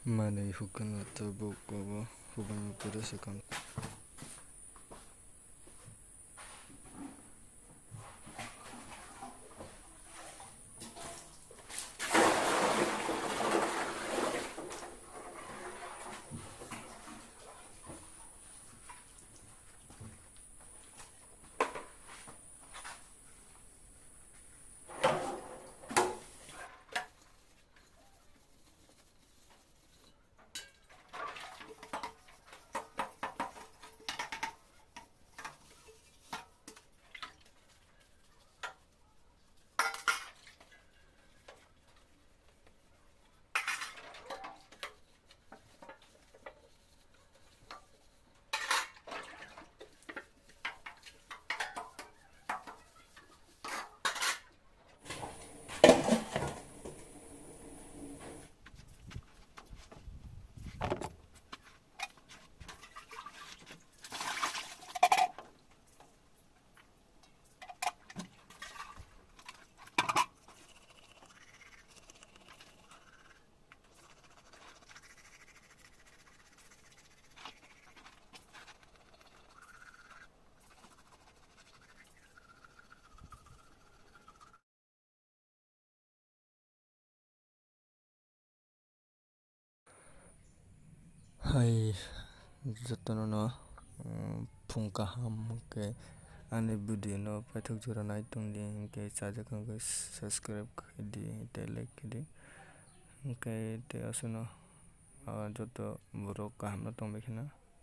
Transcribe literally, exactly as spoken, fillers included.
Manwi hukano tabuk obo hubani pore swkang. Hai, jotono no, mm, phung kaham hwnkhe ani video no paithak jora nai tongdi, hwnkhe chajak hwnkhe subscribe khaidi, tei like khaidi, hwnkhe tei aswkno, ah, joto borok kaham no tongbai kheno.